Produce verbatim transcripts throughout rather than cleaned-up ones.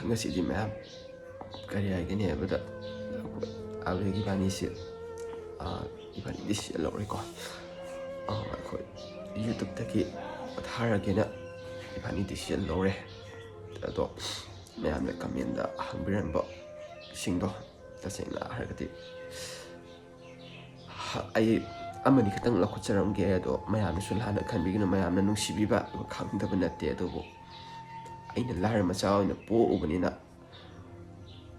ꯉꯁꯤꯗꯤ ꯃꯌꯥꯝ ꯀꯔꯤ ꯍꯥꯏꯒꯅꯤ ꯍꯥꯏꯕꯗ, ꯑꯩꯈꯣꯏ ꯑꯕꯦꯒ ꯏꯕꯥꯅꯤꯁꯦ, ꯑꯥ, ꯏꯕꯥꯅꯤ decision ꯂꯧꯔꯦꯀꯣ꯫ ꯑꯥ, ꯑꯩꯈꯣꯏ YouTube-ꯇꯒꯤ ꯄꯣꯊꯥꯔꯒꯦꯅ ꯏꯕꯥꯅꯤ decision ꯂꯧꯔꯦ꯫ ꯑꯗꯣ ꯃꯌꯥꯝꯅ comment-ꯇ ꯍꯪꯕꯤꯔꯝꯕꯁꯤꯡꯗꯣ, ꯇꯁꯦꯡꯅ ꯍꯥꯏꯔꯒꯗꯤ, ꯍ-, ꯑꯩ ꯑꯃꯅꯤ ꯈꯛꯇꯪ ꯂꯧꯈꯠꯆꯔꯝꯒꯦ꯫ ꯑꯗꯣ ꯃꯌꯥꯝꯅꯁꯨ ꯂꯥꯟꯅ ꯈꯟꯕꯤꯒꯅꯨ, ꯃꯌꯥꯝꯅ ꯅꯨꯡꯁꯤꯕꯤꯕ ꯈꯪꯗꯕ ꯅꯠꯇꯦ꯫ ꯑꯗꯨꯕꯨ ꯑꯩꯅ ꯂꯥꯏꯔ ꯃꯆꯥ ꯑꯣꯏꯅ ꯄꯣꯛꯎꯕꯅꯤꯅ,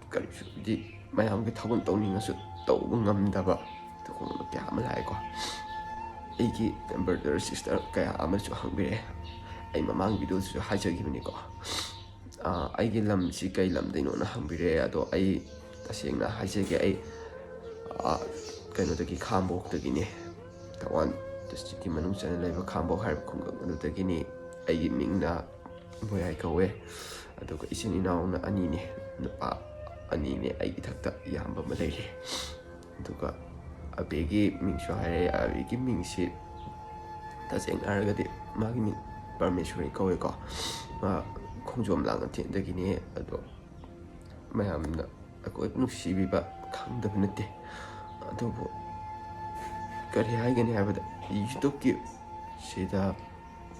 ꯀꯔꯤꯁꯨ ꯍꯥꯏꯗꯤ ꯃꯌꯥꯝꯒꯤ ꯊꯧꯒꯜ ꯇꯧꯅꯤꯡꯉꯁꯨ ꯇꯧꯕ ꯉꯝꯗꯕ ꯑꯗꯨꯒꯨꯝꯕ ꯀꯌꯥ ꯑꯃ ꯂꯥꯛꯑꯦꯀꯣ꯫ ꯑꯩꯒꯤ brother sister ꯀꯌꯥ ꯑꯃꯁꯨ ꯍꯪꯕꯤꯔꯛꯑꯦ꯫ ꯑꯩ ꯃꯃꯥꯡ video-ꯗꯁꯨ ꯍꯥꯏꯖꯈꯤꯕꯅꯤꯀꯣ꯫ ꯑꯥ, ꯑꯩꯒꯤ ꯂꯝꯁꯤ ꯀꯩ ꯂꯝꯗꯩꯅꯣꯅ ꯍꯪꯕꯤꯔꯛꯑꯦ꯫ ꯑꯗꯣ ꯑꯩ ꯇꯁꯦꯡꯅ ꯍꯥꯏꯖꯒꯦ, ꯑꯩ, ꯑꯥ, ꯀꯩꯅꯣꯗꯒꯤ, ꯈꯥꯡꯕꯣꯛꯇꯒꯤꯅꯦ꯫ ꯊꯧꯕꯥꯜ district-ꯀꯤ ꯃꯅꯨꯡ ꯆꯟꯅ ꯂꯩꯕ ꯈꯥꯡꯕꯣꯛ ꯍꯥꯏꯔꯤꯕ ꯈꯨꯡꯒꯪ ꯑꯗꯨꯗꯒꯤꯅꯤ꯫ ꯑꯩꯒꯤ ꯃꯤꯡꯅ ꯕꯣꯌꯥꯏ ꯀꯧꯋꯦ꯫ ꯑꯗꯨꯒ ꯏꯆꯤꯟ ꯏꯅꯥꯎꯅ ꯑꯅꯤꯅꯦ, ꯅꯨꯄꯥ ꯑꯅꯤꯅꯦ, ꯑꯩ ꯏꯊꯛꯇ ꯏꯌꯥꯝꯕ ꯑꯃ ꯂꯩꯔꯦ꯫ ꯑꯗꯨꯒ ꯑꯕꯦꯒꯤ ꯃꯤꯡꯁꯨ ꯍꯥꯏꯔꯦ꯫ ꯑꯕꯦꯒꯤ ꯃꯤꯡꯁꯤ ꯇꯁꯦꯡꯅ ꯍꯥꯏꯔꯒꯗꯤ ꯃꯥꯒꯤ ꯃꯤꯡ ꯄꯔꯃꯦꯁꯣꯔꯤ ꯀꯧꯋꯦꯀꯣ꯫ ꯃꯥ ꯈꯣꯡꯖꯣꯝ ꯂꯥꯡꯉꯊꯦꯜꯗꯒꯤꯅꯦ꯫ ꯑꯗꯣ ꯃꯌꯥꯝꯅ ꯑꯩꯈꯣꯏ ꯅꯨꯡꯁꯤꯕꯤꯕ ꯈꯪꯗꯕ ꯅꯠꯇꯦ꯫ ꯑꯗꯨꯕꯨ ꯀꯔꯤ ꯍꯥꯏꯒꯅꯤ ꯍꯥꯏꯕꯗ, YouTube-ꯀꯤ ꯁꯤꯗ,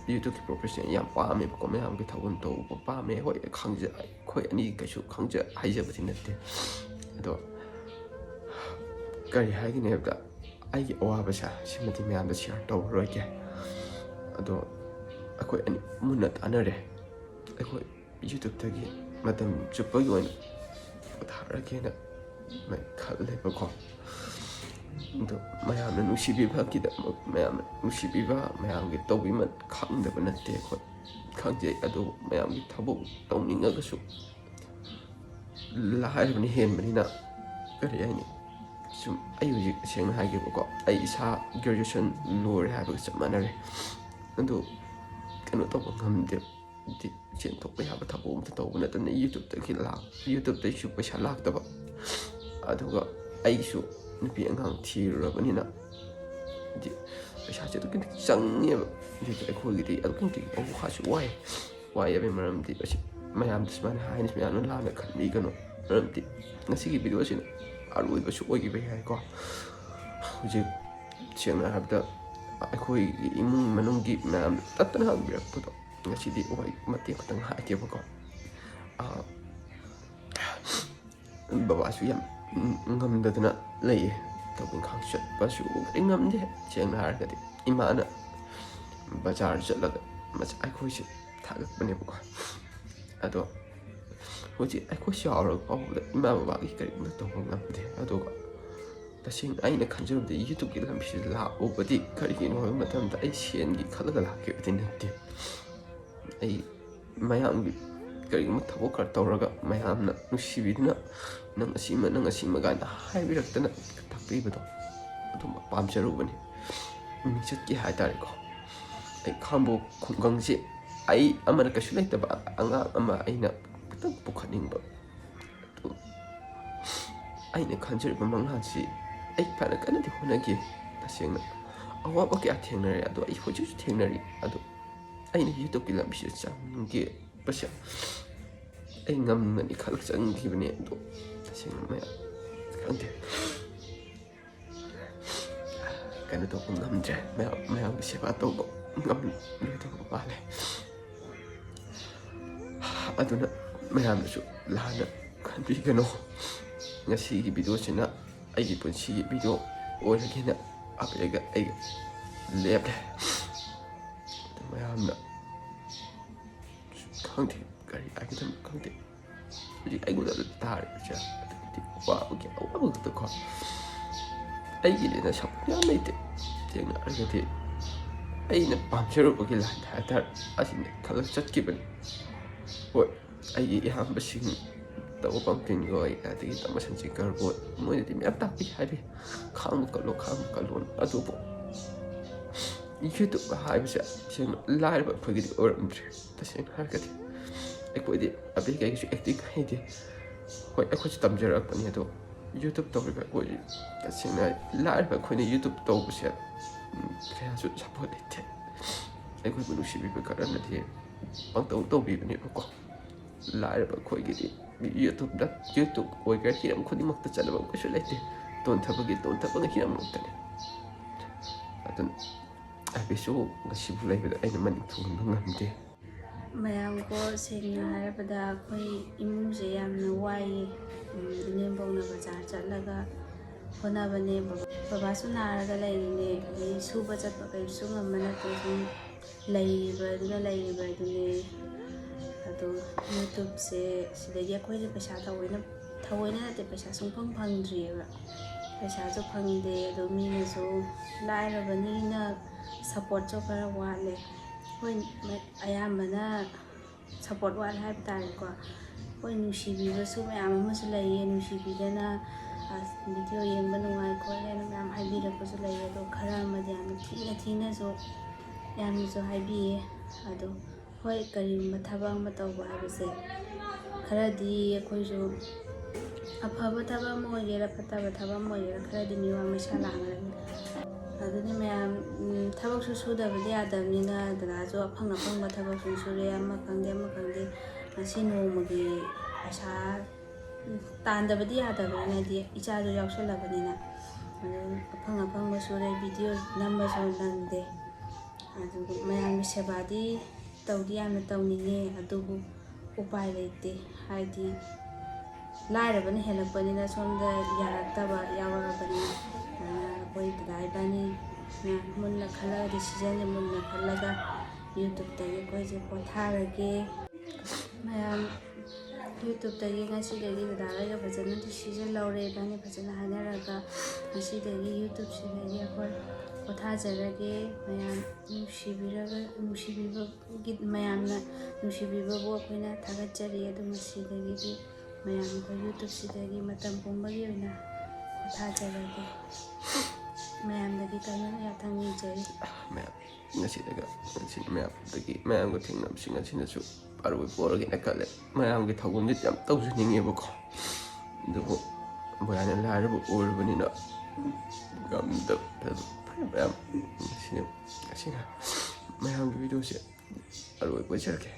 YouTube-ꯀꯤ profession ꯌꯥꯝ ꯄꯥꯝꯃꯦꯕꯀꯣ, ꯃꯌꯥꯝꯒꯤ ꯊꯧꯒꯜ ꯇꯧꯕ ꯄꯥꯝꯃꯦ꯫ ꯍꯣꯏ, ꯈꯪꯖ-, ꯑꯩꯈꯣꯏ ꯑꯅꯤ ꯀꯩꯁꯨ ꯈꯪꯖ-, ꯍꯩꯖꯕꯗꯤ ꯅꯠꯇꯦ꯫ ꯑꯗꯣ ꯀꯔꯤ ꯍꯥꯏꯒꯅꯤ ꯍꯥꯏꯕꯗ, ꯑꯩꯒꯤ ꯑꯋꯥꯕꯁꯦ ꯁꯤꯃꯗꯤ ꯃꯌꯥꯝꯗ share ꯇꯧꯔꯔꯣꯏꯒꯦ꯫ ꯑꯗꯣ ꯑꯩꯈꯣꯏ ꯑꯅꯤ ꯃꯨꯟꯅ ꯇꯥꯟꯅꯔꯦ꯫ ꯑꯩꯈꯣꯏ YouTube-ꯇꯒꯤ ꯃꯇꯝ ꯆꯨꯞꯄꯒꯤ ꯑꯣꯏꯅ ꯄꯣꯊꯥꯔꯒꯦꯅ ꯈꯜꯂꯦꯕꯀꯣ꯫ ꯑꯗꯣ ꯃꯌꯥꯝꯅ ꯅꯨꯡꯁꯤꯕꯤꯕꯒꯤꯗꯃꯛ, ꯃꯌꯥꯝꯅ ꯅꯨꯡꯁꯤꯕꯤꯕ, ꯃꯌꯥꯝꯒꯤ ꯇꯧꯕꯤꯃꯜ ꯈꯪꯗꯕ ꯅꯠꯇꯦ ꯑꯩꯈꯣꯏ, ꯈꯪꯖꯩ꯫ ꯑꯗꯨꯕꯨ ꯃꯌꯥꯝꯒꯤ ꯊꯕꯛ ꯇꯧꯅꯤꯡꯉꯒꯁꯨ ꯂꯥꯏꯔꯕꯅ ꯍꯦꯟꯕꯅꯤꯅ, ꯀꯔꯤ ꯍꯥꯏꯅꯤ, ꯁꯨꯝ ꯑꯩ ꯍꯧꯖꯤꯛ ꯁꯦꯡꯅ ꯍꯥꯏꯒꯦꯕꯀꯣ, ꯑꯩ ꯏꯁꯥ graduation ꯂꯣꯏꯔꯦ ꯍꯥꯏꯕꯒ ꯆꯞ ꯃꯥꯟꯅꯔꯦ꯫ ꯑꯗꯨ ꯀꯩꯅꯣ ꯇꯧꯕ ꯉꯝꯗꯦ꯫ ꯍꯥꯏꯗꯤ ꯁꯦꯟ ꯊꯣꯛꯄ ꯌꯥꯕ ꯊꯕꯛ ꯑꯝꯇ ꯇꯧꯕ ꯅꯠꯇꯅ YouTube-ꯇꯒꯤ ꯂꯥꯛ-, YouTube-ꯇꯒꯤꯁꯨ ꯄꯩꯁꯥ ꯂꯥꯛꯇꯕ꯫ ꯑꯗꯨꯒ ꯑꯩꯒꯤꯁꯨ ꯅꯨꯄꯤ ꯑꯉꯥꯡ ꯊꯤꯔꯨꯔꯕꯅꯤꯅ, ꯍꯥꯏꯗꯤ ꯄꯩꯁꯥꯁꯦ ꯑꯗꯨꯛꯀꯤ ꯃꯇꯤꯛ ꯆꯪꯉꯦꯕ꯫ ꯑꯗꯨꯗꯤ ꯑꯩꯈꯣꯏꯒꯤꯗꯤ ꯑꯗꯨꯛꯀꯤ ꯃꯇꯤꯛ ꯑꯋꯥꯕꯁꯨ ꯋꯥꯏ꯫ ꯋꯥꯏ ꯍꯥꯏꯕꯒꯤ ꯃꯔꯝꯗꯤ ꯑꯁꯤ ꯃꯌꯥꯝꯗ ꯁꯨꯃꯥꯏꯅ ꯍꯥꯏꯅꯤ, ꯃꯌꯥꯝꯅ ꯂꯥꯟꯅ ꯈꯟꯕꯤꯒꯅꯨ꯫ ꯃꯔꯝꯗꯤ ꯉꯁꯤꯒꯤ ꯚꯤꯗꯤꯑꯣꯁꯤꯅ ꯑꯔꯣꯏꯕꯁꯨ ꯑꯣꯏꯈꯤꯕ ꯌꯥꯏꯀꯣ꯫ ꯍꯧꯖꯤꯛ ꯁꯦꯡꯅ ꯍꯥꯏꯔꯕꯗ ꯑꯩꯈꯣꯏꯒꯤ ꯏꯃꯨꯡ ꯃꯅꯨꯡꯒꯤ ꯃꯌꯥꯝꯅ ꯇꯠꯇꯅ ꯍꯪꯕꯤꯔꯛꯄꯗꯣ, ꯉꯁꯤꯗꯤ ꯋꯥꯍꯩ ꯃꯇꯦꯛ ꯈꯛꯇꯪ ꯍꯥꯏꯒꯦꯕꯀꯣ꯫ ꯑꯥ, ꯕꯕꯥꯁꯨ ꯌꯥꯝ ꯉꯝꯗꯗꯅ ꯂꯩꯌꯦ꯫ ꯊꯕꯛ ꯏꯪꯈꯥꯡ ꯆꯠꯄꯁꯨ ꯀꯔꯤ ꯉꯝꯗꯦ꯫ ꯁꯦꯡꯅ ꯍꯥꯏꯔꯒꯗꯤ ꯏꯃꯥꯅ ꯕꯖꯥꯔ ꯆꯠꯂꯒ ꯃꯆꯥ ꯑꯩꯈꯣꯏꯁꯦ ꯊꯥꯒꯠꯄꯅꯦꯕꯀꯣ꯫ ꯑꯗꯣ ꯍꯧꯖꯤꯛ ꯑꯩꯈꯣꯏ ꯆꯥꯎꯔꯒ ꯐꯥꯎꯕꯗ ꯏꯃꯥ ꯕꯕꯥꯒꯤ ꯀꯔꯤꯒꯨꯝꯕ ꯇꯧꯕ ꯉꯝꯗꯦ꯫ ꯑꯗꯨꯒ ꯇꯁꯦꯡꯅ ꯑꯩꯅ ꯈꯟꯖꯕꯗ YouTubeꯀꯤ ꯂꯝꯕꯤꯁꯤꯗ ꯂꯥꯛꯎꯕꯗꯤ ꯀꯔꯤꯒꯤꯅꯣ ꯍꯥꯏꯕ ꯃꯇꯝꯗ ꯑꯩ ꯁꯦꯟꯒꯤ ꯈꯜꯂꯒ ꯂꯥꯛꯈꯤꯕꯗꯤ ꯅꯠꯇꯦ꯫ ꯑꯩ ꯃꯌꯥꯝꯒꯤ ꯀꯔꯤꯒꯨꯝꯕ ꯊꯕꯛ ꯈꯔ ꯇꯧꯔꯒ ꯃꯌꯥꯝꯅ ꯅꯨꯡꯁꯤꯕꯤꯗꯨꯅ "ꯅꯪ ꯑꯁꯤꯃ, ꯅꯪ ꯑꯁꯤꯃ" ꯀꯥꯏꯅ ꯍꯥꯏꯕꯤꯔꯛꯇꯅ ꯇꯥꯛꯄꯤꯕꯗꯣ, ꯑꯗꯨꯝꯕ ꯄꯥꯝꯖꯔꯨꯕꯅꯤ꯫ ꯃꯤꯡꯆꯠꯀꯤ ꯍꯥꯏ ꯇꯥꯔꯦꯀꯣ꯫ ꯑꯩ ꯈꯥꯉꯕꯣꯛ ꯈꯨꯡꯒꯪꯁꯤ ꯑꯩ ꯑꯃꯅ ꯀꯩꯁꯨ ꯂꯩꯇꯕ ꯑꯉꯥꯡ ꯑꯃ ꯑꯩꯅ ꯈꯤꯇꯪ ꯄꯨꯈꯠꯅꯤꯡꯕ꯫ ꯑꯗꯨ ꯑꯩꯅ ꯈꯟꯖꯔꯤꯕ ꯃꯪꯂꯥꯟꯁꯤ ꯑꯩ ꯐꯅ ꯀꯟꯅꯗꯤ ꯍꯣꯠꯅꯈꯤ꯫ ꯇꯁꯦꯡꯅ ꯑꯋꯥꯕ ꯀꯌꯥ ꯊꯦꯡꯅꯔꯦ, ꯑꯗꯣ ꯑꯩ ꯍꯧꯖꯤꯛꯁꯨ ꯊꯦꯡꯅꯔꯤ꯫ ꯑꯗꯣ ꯑꯩꯅ YouTubeꯀꯤ ꯂꯝꯕꯤꯁꯤꯗ ꯆꯪꯒꯦꯕꯁꯦ ꯑꯩ ꯉꯝꯒꯅꯤ ꯈꯜꯂꯒ ꯆꯪꯈꯤꯕꯅꯦ꯫ ꯑꯗꯣ ꯇꯁꯦꯡꯅ ꯃꯌꯥꯝ ꯈꯪꯗꯦ, ꯀꯩꯅꯣ ꯇꯧꯕ ꯉꯝꯗ꯭ꯔꯦ, ꯃꯌꯥꯝ, ꯃꯌꯥꯝꯒꯤ ꯁꯦꯕꯥ ꯇꯧꯕ ꯉꯝꯂꯣꯏꯗꯧꯕ ꯃꯥꯜꯂꯦ꯫ ꯑꯗꯨꯅ ꯃꯌꯥꯝꯅꯁꯨ ꯂꯥꯟꯅ ꯈꯟꯕꯤꯒꯅꯨ꯫ ꯉꯁꯤꯒꯤ ꯚꯤꯗꯤꯑꯣꯁꯤꯅ ꯑꯩꯒꯤ ꯄꯨꯟꯁꯤꯒꯤ ꯚꯤꯗꯤꯑꯣ ꯑꯣꯏꯔꯒꯦꯅ ꯑꯕꯦꯒ ꯑꯩꯒ ꯂꯦꯞꯂꯦ꯫ ꯑꯗꯨ ꯃꯌꯥꯝꯅ ꯈꯪꯗꯦ, ꯀꯔꯤ ꯍꯥꯏꯒꯗꯕꯅꯣ ꯈꯪꯗꯦ꯫ ꯍꯧꯖꯤꯛ ꯑꯩꯉꯣꯟꯗ ꯇꯥꯔꯤꯕꯁꯦ ꯑꯗꯨꯛꯀꯤ ꯃꯇꯤꯛ ꯋꯥꯕꯒꯤ ꯑꯋꯥꯕ ꯉꯥꯛꯇꯀꯣ꯫ ꯑꯩꯒꯤꯗꯤ ꯅꯁꯛ ꯌꯥꯝ ꯂꯩꯇꯦ꯫ ꯁꯦꯡꯅ ꯍꯥꯏꯔꯒꯗꯤ ꯑꯩꯅ ꯄꯥꯝꯖꯔꯨꯕꯒꯤ ꯂꯥꯏꯟꯗ ꯍꯥꯏꯇꯥꯔꯦ, ꯑꯁꯤꯅꯦ ꯈꯜꯂꯒ ꯆꯠꯈꯤꯕꯅꯤ꯫ ꯍꯣꯏ, ꯑꯩꯒꯤ ꯏꯌꯥꯝꯕꯁꯤꯡ ꯇꯧꯕ ꯄꯝꯀꯤꯟ ꯒꯣꯏ, ꯑꯗꯒꯤ ꯇꯝꯕ ꯁꯟꯖꯤꯀꯔ ꯕꯣꯏ, ꯃꯣꯏꯅꯗꯤ ꯃꯌꯥꯝ ꯇꯥꯛꯄꯤ ꯍꯥꯏꯕꯤ, "ꯈꯥꯡꯕ ꯀꯜꯂꯣ, ꯈꯥꯡꯕ ꯀꯜꯂꯣꯅ"꯫ ꯑꯗꯨꯕꯨ YouTube ꯍꯥꯏꯕꯁꯦ ꯁꯦꯡꯅ ꯂꯥꯏꯔꯕ ꯑꯩꯈꯣꯏꯒꯤꯗꯤ ꯑꯣꯏꯔꯝꯗ꯭ꯔꯦ꯫ ꯇꯁꯦꯡꯅ ꯍꯥꯏꯔꯒꯗꯤ ꯑꯩꯈꯣꯏꯗꯤ ꯑꯕꯦ ꯀꯩꯒꯤꯁꯨ acting ꯍꯩꯇꯦ꯫ ꯍꯣꯏ, ꯑꯩꯈꯣꯏꯁꯨ ꯇꯝꯖꯔꯛꯄꯅꯤ, ꯑꯗꯣ YouTube ꯇꯧꯔꯤꯕ ꯑꯩꯈꯣꯏ ꯇꯁꯦꯡꯅ ꯂꯥꯏꯔꯕ ꯑꯩꯈꯣꯏꯅ YouTube ꯇꯧꯕꯁꯦ, ꯎꯝ, ꯀꯌꯥꯁꯨ support ꯂꯩꯇꯦ꯫ ꯑꯩꯈꯣꯏꯕꯨ ꯅꯨꯡꯁꯤꯕꯤꯕ ꯈꯔꯅꯗꯤ ꯄꯪꯇꯧ ꯇꯧꯕꯤꯕꯅꯦꯕꯀꯣ꯫ ꯂꯥꯏꯔꯕ ꯑꯩꯈꯣꯏꯒꯤꯗꯤ YouTube, YouTube ꯑꯣꯏꯒꯦꯔꯥ ꯍꯤꯔꯝ ꯈꯨꯗꯤꯡꯃꯛꯇ ꯆꯠꯅꯕ ꯀꯩꯁꯨ ꯂꯩꯇꯦ꯫ ꯇꯣꯟꯊꯕꯒꯤ, ꯇꯣꯟꯊꯕꯒꯤ ꯍꯤꯔꯝ ꯉꯥꯛꯇꯅꯤ꯫ ꯑꯗꯨꯅ ꯑꯥꯏ ꯕꯤꯁꯨ ꯉꯁꯤꯕꯨ ꯂꯩꯕꯗ ꯑꯩꯅ ꯃꯅꯤꯡ ꯊꯨꯡꯍꯟꯕ ꯉꯝꯗꯦ꯫ ꯃꯌꯥꯝ ꯀꯣ, ꯁꯦꯡꯅ ꯍꯥꯏꯔꯕꯗ ꯑꯩꯈꯣꯏ ꯏꯃꯨꯡꯁꯦ ꯌꯥꯝꯅ ꯋꯥꯏꯌꯦ꯫ ꯎꯝ, ꯏꯅꯦꯝꯕꯣꯛꯅ ꯕꯖꯥꯔ ꯆꯠꯂꯒ ꯍꯣꯠꯅꯕꯅꯦ꯫ ꯕꯕꯥ-, ꯕꯕꯥꯁꯨ ꯅꯥꯔꯒ ꯂꯩꯔꯤꯅꯦ꯫ ꯑꯗꯩ ꯁꯨꯕ ꯆꯠꯄ ꯀꯩꯁꯨ ꯉꯝꯕ ꯅꯠꯇꯦ꯫ ꯁꯨꯝ ꯂꯩꯔꯤꯕ ꯑꯗꯨꯅ ꯂꯩꯔꯤꯕ ꯑꯗꯨꯅꯦ꯫ ꯑꯗꯣ YouTubeꯁꯦ ꯁꯤꯗꯒꯤ ꯑꯩꯈꯣꯏꯁꯦ ꯄꯩꯁꯥ ꯊꯑꯣꯏꯅ, ꯊꯑꯣꯏꯅ ꯅꯠꯇꯦ, ꯄꯩꯁꯥ ꯁꯨꯡꯐꯪ ꯐꯪꯗ꯭ꯔꯤꯑꯕ꯫ ꯄꯩꯁꯥꯁꯨ ꯐꯪꯗꯦ꯫ ꯑꯗꯣ ꯃꯤꯅꯁꯨ, ꯂꯥꯏꯔꯕꯅꯤꯅ supportꯁꯨ ꯈꯔ ꯋꯥꯠꯂꯦ꯫ ꯑꯩꯈꯣꯏ ꯑꯌꯥꯝꯕꯅ support ꯋꯥꯠꯂꯦ ꯍꯥꯏꯕ ꯇꯥꯔꯦꯀꯣ꯫ ꯑꯩꯈꯣꯏ ꯅꯨꯡꯁꯤꯕꯤꯕꯁꯨ ꯃꯌꯥꯝ ꯑꯃꯁꯨ ꯂꯩꯌꯦ, ꯅꯨꯡꯁꯤꯕꯤꯗꯅ, ꯑꯁ, video ꯌꯦꯡꯕ ꯅꯨꯡꯉꯥꯏ ꯈꯣꯠꯂꯦꯅ ꯃꯌꯥꯝ ꯍꯥꯏꯕꯤꯔꯛꯄꯁꯨ ꯂꯩꯌꯦ꯫ ꯑꯗꯣ ꯈꯔ ꯑꯃꯗꯤ ꯌꯥꯝꯅ ꯊꯤꯅ ꯊꯤꯅꯁꯨ ꯌꯥꯝꯅꯁꯨ ꯍꯥꯏꯕꯤꯌꯦ꯫ ꯑꯗꯣ ꯍꯣꯏ, ꯀꯔꯤꯒꯨꯝꯕ ꯊꯕꯛ ꯑꯃ ꯇꯧꯕ ꯍꯥꯏꯕꯁꯦ ꯈꯔꯗꯤ ꯑꯩꯈꯣꯏꯁꯨ, ꯑꯐꯕ ꯊꯕꯛ ꯑꯃ ꯑꯣꯏꯒꯦꯔꯥ ꯐꯠꯇꯕ ꯊꯕꯛ ꯑꯃ ꯑꯣꯏꯒꯦꯔꯥ, ꯈꯔꯗꯤ ꯃꯤꯋꯥ ꯃꯩꯁꯥ ꯂꯥꯡꯒꯗꯕꯅꯤ꯫ ꯑꯗꯨꯅꯤ ꯃꯌꯥꯝ, ꯎꯝ, ꯊꯕꯛꯁꯨ ꯁꯨꯗꯕꯗꯤ ꯌꯥꯗꯕꯅꯤꯅ ꯗꯗꯥꯁꯨ ꯑꯐꯪ ꯑꯐꯪꯕ ꯊꯕꯛ ꯁꯨꯝ ꯁꯨꯔꯦ, ꯑꯃ ꯈꯪꯗꯦ ꯑꯃ ꯈꯪꯗꯦ꯫ ꯉꯁꯤ ꯅꯣꯡꯃꯒꯤ ꯄꯩꯁꯥ, ꯎꯝ, ꯇꯥꯟꯗꯕꯗꯤ ꯌꯥꯗꯕꯅꯤꯅ, ꯍꯥꯏꯗꯤ ꯏꯆꯥꯁꯨ ꯌꯥꯎꯁꯜꯂꯕꯅꯤꯅ꯫ ꯑꯗꯨꯝ ꯑꯐꯪ ꯑꯐꯪꯕ ꯁꯨꯔꯦ, video ꯅꯝꯕꯁꯨ ꯅꯪꯗꯦ꯫ ꯑꯗꯨꯒ ꯃꯌꯥꯝꯒꯤ ꯁꯦꯕꯥꯗꯤ ꯇꯧꯗꯤ ꯌꯥꯝꯅ ꯇꯧꯅꯤꯡꯉꯦ, ꯑꯗꯨꯕꯨ ꯎꯄꯥꯏ ꯂꯩꯇꯦ꯫ ꯍꯥꯏꯗꯤ ꯂꯥꯏꯔꯕꯅ ꯍꯦꯜꯂꯛꯄꯅꯤꯅ ꯁꯣꯝꯗ ꯌꯥꯔꯛꯇꯕ ꯌꯥꯎꯔꯛꯑꯕꯅꯤꯅ, ꯑꯗꯨꯅ ꯑꯩꯈꯣꯏ ꯗꯗꯥ ꯏꯕꯥꯅꯤꯅ ꯃꯨꯟꯅ ꯈꯜꯂꯒ, decisionꯁꯦ ꯃꯨꯟꯅ ꯈꯜꯂꯒ YouTubeꯇꯒꯤ ꯑꯩꯈꯣꯏꯁꯦ ꯄꯣꯊꯥꯔꯒꯦ꯫ ꯃꯌꯥꯝ YouTubeꯇꯒꯤ ꯉꯁꯤꯗꯒꯤ ꯗꯗꯥꯒ ꯑꯩꯒ ꯐꯖꯅ decision ꯂꯧꯔꯦ꯫ ꯏꯕꯥꯅꯤ ꯐꯖꯅ ꯍꯥꯏꯅꯔꯒ ꯉꯁꯤꯗꯒꯤ YouTubeꯁꯤꯗꯒꯤ ꯑꯩꯈꯣꯏ ꯄꯣꯊꯥꯖꯔꯒꯦ꯫ ꯃꯌꯥꯝ ꯅꯨꯡꯁꯤꯕꯤꯔꯒ, ꯅꯨꯡꯁꯤꯕꯤꯕꯒꯤ, ꯃꯌꯥꯝꯅ ꯅꯨꯡꯁꯤꯕꯤꯕꯕꯨ ꯑꯩꯈꯣꯏꯅ ꯊꯥꯒꯠꯆꯔꯤ꯫ ꯑꯗꯨ ꯉꯁꯤꯗꯒꯤꯗꯤ ꯃꯌꯥꯝ ꯑꯩꯈꯣꯏ YouTubeꯁꯤꯗꯒꯤ ꯃꯇꯝ ꯄꯨꯝꯕꯒꯤ ꯑꯣꯏꯅ ꯄꯣꯊꯥꯖꯔꯒꯦ꯫ ꯃꯌꯥꯝꯗꯒꯤ ꯀꯥꯏꯅꯅ ꯌꯥꯊꯪ ꯅꯤꯖꯔꯤ꯫ ꯃꯌꯥꯝ ꯉꯁꯤꯗꯒ, ꯉꯁꯤ ꯃꯌꯥꯝꯗꯒꯤ, ꯃꯌꯥꯝꯒ ꯊꯦꯡꯅꯕꯁꯤꯡ ꯑꯁꯤꯅꯁꯨ ꯑꯔꯣꯏꯕ ꯑꯣꯏꯔꯒꯦꯅ ꯈꯜꯂꯦ꯫ ꯃꯌꯥꯝꯒꯤ ꯊꯧꯒꯜꯗꯤ ꯌꯥꯝ ꯇꯧꯖꯅꯤꯡꯉꯦꯕꯀꯣ, ꯑꯗꯨꯕꯨ ꯕꯣꯌꯥꯅ ꯂꯥꯏꯔꯕ ꯑꯣꯏꯔꯕꯅꯤꯅ ꯉꯝꯗꯕ꯫ ꯐꯔꯦ, ꯐꯔꯦ, ꯃꯌꯥꯝ, ꯉꯁꯤꯅ, ꯉꯁꯤꯅ ꯃꯌꯥꯝꯒꯤ videoꯁꯦ ꯑꯔꯣꯏꯕ ꯑꯣꯏꯖꯔꯒꯦ꯫